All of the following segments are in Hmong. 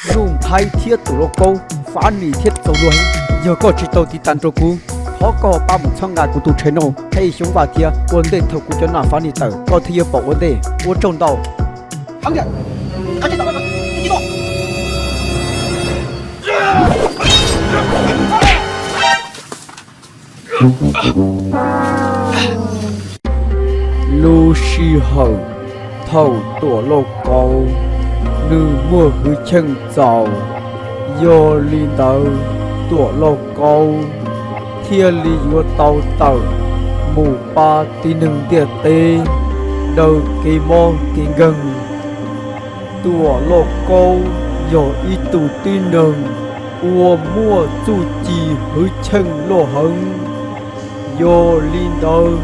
Nuj Nplhaib thiab Tuam Lauj Kaub funny thiab txaus luag heev. Yog koj tsis tau tiv tas rau kuv, thov koj pab mus txhawb nqa kuv tus channel Thaj Ib Xyooj Vaj thiab, ua ntej thaum kuv cov nas funny tawm koj thiaj yuav pom ua ntej. Ua tsaug ntau. Lub sij hawm thaum Tuam Lauj Kaub nws muaj hwj chim txaus, yog li ntawd Tuam Lauj Kaub thiaj li yuav tau tawm mus pab tib neeg ntiaj teb daws kev mob kev nkeeg. Tuam Lauj Kaub yog ib tug tib neeg uas muaj txuj ci hwj chim loj heev. Yog li ntawd,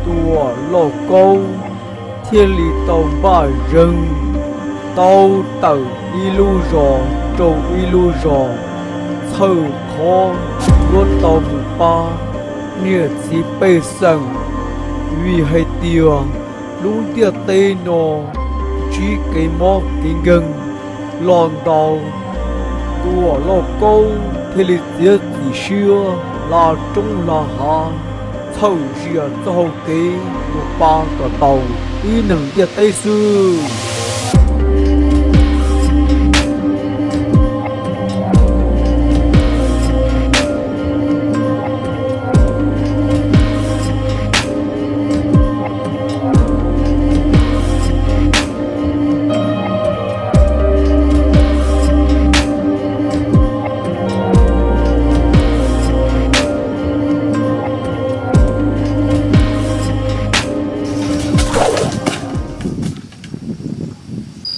Tuam Lauj Kaub thiaj li tau npaj zeeg tau tawm ib lub zos rau ib lub zos, txhawm qhov yuav tau mus pab niam txiv pej xeem, vim hais tias lub ntiaj teb no ntsib kev mob kev nkeeg los ntau. Tuam Lauj Kaub thiaj li txiav txim siab hla roob hla hav, txhawm zia txoj hau kev mus pab kom tau tib neeg ntiaj teb xwb.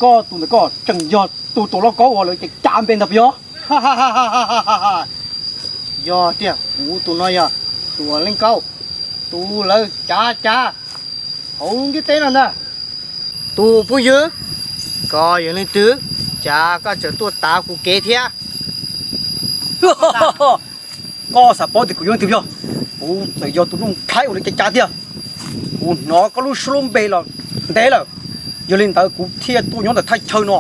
Koj tus ntawm koj tseem yog tus Tuam Lauj Kaub uas lawv cav cav npe ntag puas yog? Yog tiag, kuv tus no yog Tuam Leej Kaub, tus lawv cav cav hauv lub ntiaj teb no ntag. Tus phooj ywg, koj yog leej twg, cas koj tseem tuaj tav kuv kev thiab? Koj xav paub tias kuv yog leej twg yog? Kuv txawm yog tus Nuj Nplhaib uas lawv cav cav tiag. Kuv hnov koj lub suab lub npe los ntev lawm, yog li ntawd kuv thiaj tuaj nyob ntawm thaj chaw no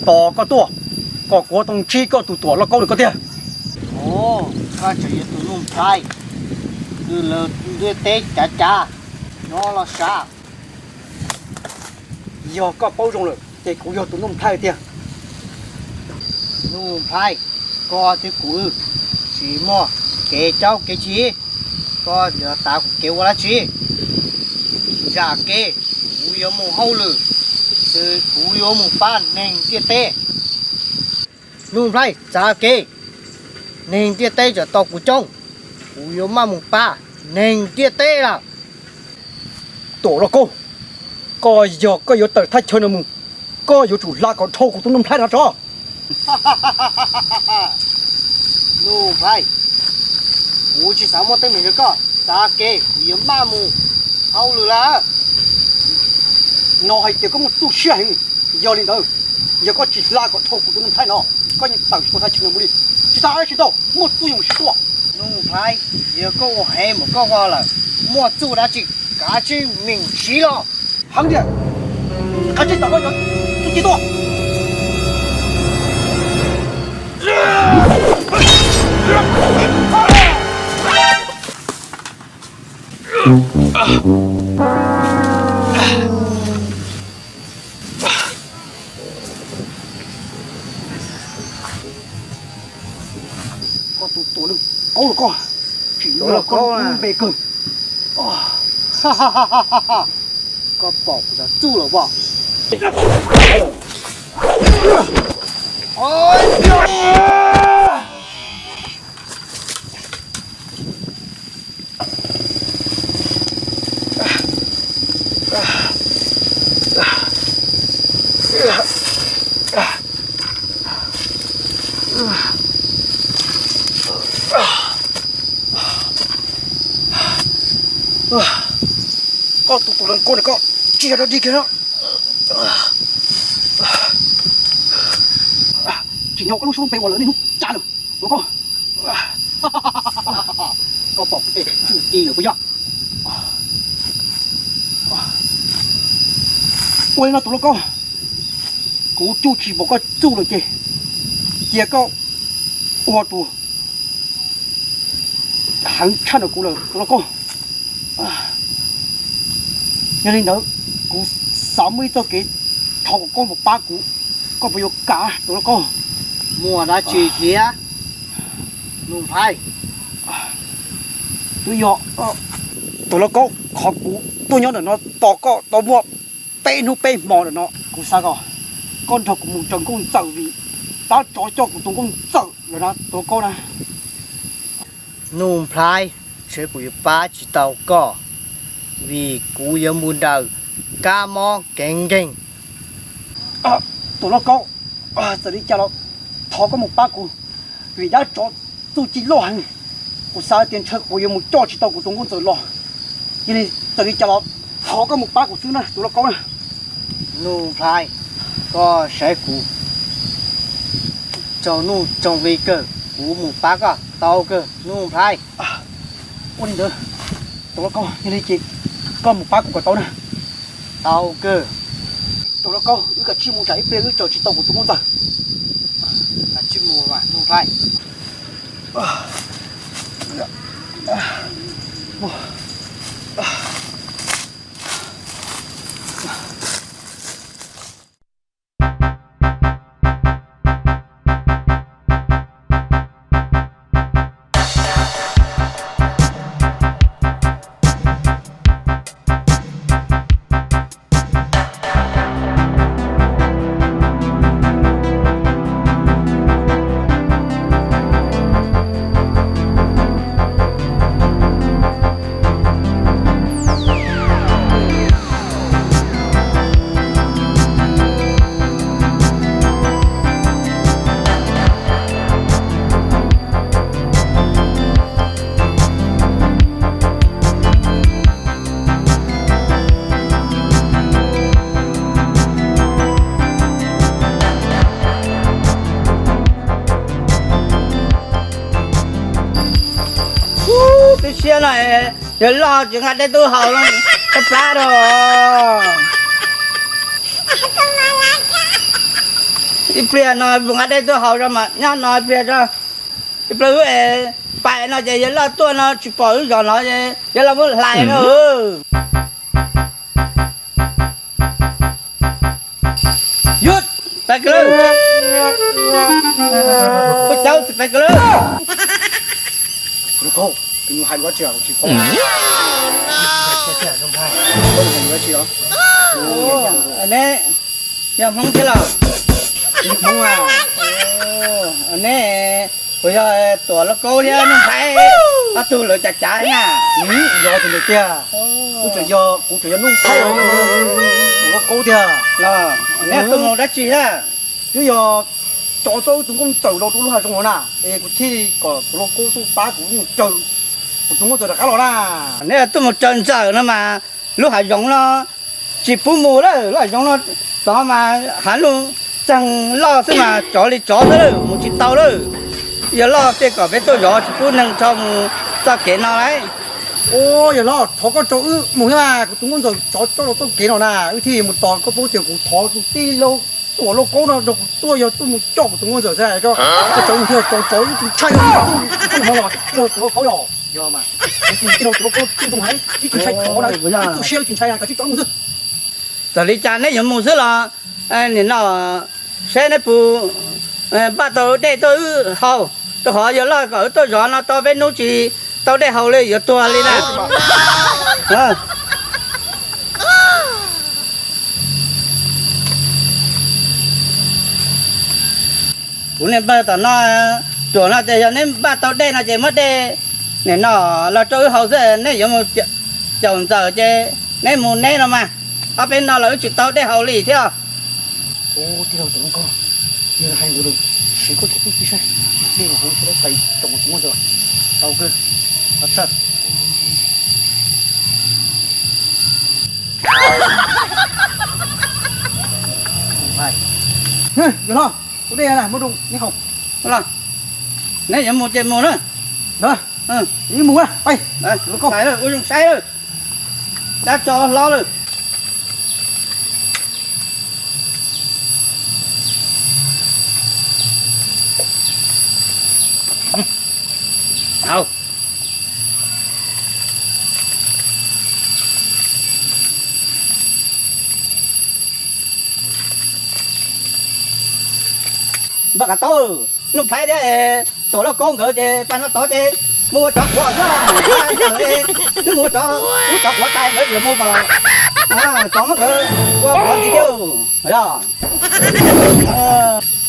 tos koj tuaj, kom kuv tau ntsib koj tus Tuam Lauj Kaub ntawm koj tiag. Ov, koj tseem yog tus Nuj Nplhaib uas lawv ntiaj teb cav cav no los sav? Yog koj paub zoo lawm ces kuv yog tus Nuj Nplhaib tiag. Nuj Nplhaib, koj thiab kuv tsis muaj kev caub kev chim, koj yuav tav kuv kev ua dab tsi? Zam kev, kuv yuav mus hauj lwm, xwb kuv yuav mus pab neeg ntiaj teb. Nuj Nplhaib, txav kev, neeg ntiaj teb tseem tos kuv coob, kuv yuav maj mus pab neeg ntiaj teb lawm. Tuam Lauj Kaub, koj yog koj yuav tawm thaj chaw no mus, koj yuav tsum hla kom dhau kuv tus Nuj Nplhaib no tso. Nuj Nplhaib, kuv tsis xav muaj teeb meem nrog koj, txav kev, kuv yuav maj mus hauj lwm lawm. No hais tias koj muaj txuj siab heev, yog li ntawd, yog koj tsis hla kom dhau kuv tus Nuj Nplhaib no, koj yeej tawm tsis tau thaj chaw no mus li. Tsis tas dab tsi tau, muaj txuj yeej mus siv tuaj. Nuj Nplhaib, yog koj ua heev mus koj ua lawm, muaj txuj dab tsi kav tsij meem siv los. Heev tiag, kav tsij tawm koj cov txuj ci tuaj. Koj tus Tuam Lauj Kaub los koj, tsim nyog koj lub npe kawg. Koj pom kuv cov txuj lawm pob? Koj tus Tuam Lauj Kaub no koj tsis yog dog dig kiag no. Tsim nyog koj lub suab lub npe uas lawv niaj hnub cav lawm, Tuam Lauj Kaub. Koj pom kuv tej txuj ci lawm puas yog? Ua li no Tuam Lauj Kaub, kuv tsuj tsis pom koj txuj lawm ces Cia koj ua tus heev tshaj ntawm kuv lawm tus lauj kaub. Yog li ntawd, kuv xav muaj ib txoj kev thov kom koj mus pab kuv, koj puas yuav kam tus lauj kaub? Muaj dab tsi thiab, Nuj Nplhaib? Twb yog tus lauj kaub, qhov kuv tuaj nyob ntawm no tos koj tau muaj peb hnub peb hmo ntawm no, kuv xav kom koj nrog kuv mus raws nkauj ntxawm vim dab tsov coj kuv tus nkauj ntxawm lawm na tus lauj kaub na. Nuj Nplhaib, ntshe kuv yuav pab tsis tau koj, vim kuv yuav mus nraws kab mob kev nkeeg. Tus lauj kaub, txawm li cas los thov koj mus pab kuv, vim dab tsov txuj ci loj heev, kuv xav tias ntshe kuv yuav mus coj tsis tau kuv tus nkauj ntxawm los. Yog li txawm li cas los thov koj mus pab kuv xwb na tus lauj kaub na. Nuj Nplhaib, koj saib kuv tsaug nuj tsaug nqi kawg, kuv mus pab koj tau kawg Nuj Nplhaib. Ua li ntawd, tus lauj kaub, yog li ces koj mus pab kuv kom tau na. Tau kawg. Tus lauj kaub, wb kav tsij mus tsam ib pliag wb raws tsis tau kuv tus nkauj ntxawm. Kav tsij mus mas Nuj Nplhaib. Ub, twb siab no, yawg loj tsis nqa dej tuaj haus no, plab plab rau. Ib pliag no nqa dej tuaj haus rau mas nyob no ib pliag tso. Ib pliag wb pais no ces yawg loj tuaj no tsis pom wb zos no, yawg loj muab hlais no. Yus, pais kawg lawm. Peb caug tsis pais kawg lawm. Neb yog Hmoob thiab los? Neb puas yog Tuam Lauj Kaub thiab Nuj Nplhaib ob tug lawv cav cav na? Yog tus ntawd tiag. Kuv tseem yog, kuv tseem yog Nuj Nplhaib, Tuam Lauj Kaub tiag. Los neb tuaj mus dab tsi thiab? Twb yog tsov txo wb tus nkauj ntxawm los rau lub hav zoov no na, es kuv thiaj kom Tuam Lauj Kaub tuaj pab kuv mus raws kuv tus nkauj ntxawm rov qab los na. Neb tuaj mus raws ntxawm no mas lub hav zoov no tsis pub mus lawm, lub hav zoov no tod mas hav lug txeeg loj xwb mas tsov li tsov xwb lawm, mus tsis tau lawm. Yawg loj thiaj kom peb tuaj zov tsis pub neeg rho mus txoj kev no lauj. Yawg loj, thov koj tso wb mus thiab mas, kuv tus nkauj ntxawm tsov coj los txoj kev no na, wb thiaj mus tos koj paub tias kuv thov tus tij laug Tuam Lauj Kaub no rau kuv tuaj yog tuaj mus coj kuv tus nkauj ntxawm xwb. Koj tso wb mus thiab, tsov tsov wb tus ntshai, wb tus hmo los tus Lauj Kaub yog, yog mas, kuv tus tij laug Tuam Lauj Kaub txuj ntoo heev, wb tsis ntshai tsov na, wb txuj siab wb tsis ntshai na, koj tsis tso wb mus xwb. Txawm li cas neb yuav mus xwb los nim no saib neb puas npaj tau dej tuaj wb haus, rau qhov yawg loj kom wb tuaj zov no tau peb hnub tsis tau dej haus li yuav tuag li na. Kuv niam npawg tom no, ruam no tias yog neb npaj tau dej no ces muab dej nim no los rau wb haus xwb, neb yuav mus caum ntxawm ces neb mus neb no mas, ob peb no los wb tsis tau dej haus li thiab. Tij laug Tuam Lauj Kaub, yog hais ntawd lawm, siv koj txoj kub tij saib, dej haus sawv daws pais caum tus nkauj ntxawm tau kawg. Yawg loj, tus dej na muab rau neb haus. Neb yuav mus ces mus na. Wb mus na, pais. Ua zoo saib lawm, dab tsov hlob lawm. Au. Npaj kav tau, Nuj Phaib thiab Tuam Lauj Kaub nkawd ces pab no tod ces mus ua cov quav xwb, twb mus ua cov, ub, cov quav tas nkawd yuav mus mas, cov muab nkawd ua quav ntxiv thiab.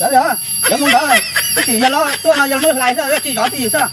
Yog, cov mus ntawd, tab sis yog los tuaj no yog muab hlais xwb, tsis zov twj ywm xwb.